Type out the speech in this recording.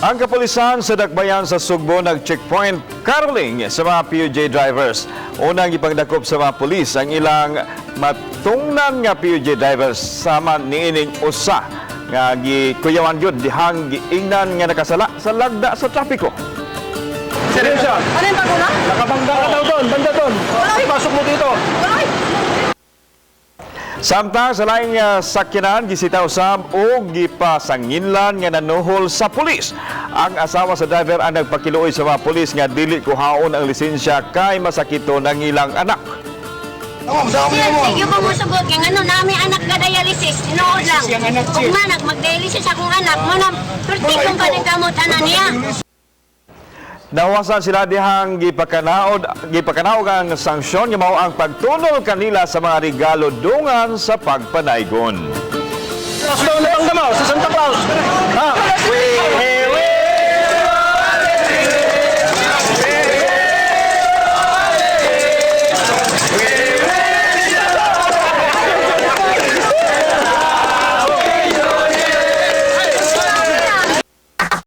Ang kapulisan sa Dakbayan sa Sugbo nag-checkpoint caroling sa mga PUJ drivers. Unang ipangdakop sa mga pulis ang ilang matungnan nga PUJ drivers sama niining usa nga gikuyawan gyud dihang giingnan nga nakasala sa lagda sa trapiko. Seryoso? Ano yung bago na? Nakabangga ka daw doon, banda doon. Pasok mo dito. Samtang sa laing sakyanan gisita usab og gipasanginlan nga nanuhol sa pulis. Ang asawa sa driver ang nagpakiluoy sa mga pulis nga dili kuhaon ang lisensya kay masakito ng ilang anak. Sir, sige po mo sugot. Kaya ano, nami anak ka dialysis. Tinuod lang. Ug manak, mag-dialysis akong anak. Manam, perti kong kaning kamot ana niya. Nawasan sila dihang gipakanaog ang sanksyon nga mao ang pagtunol kanila sa mga regalo dungan sa pagpanaygon. Claus daw nabangga mo, sa Santa Claus.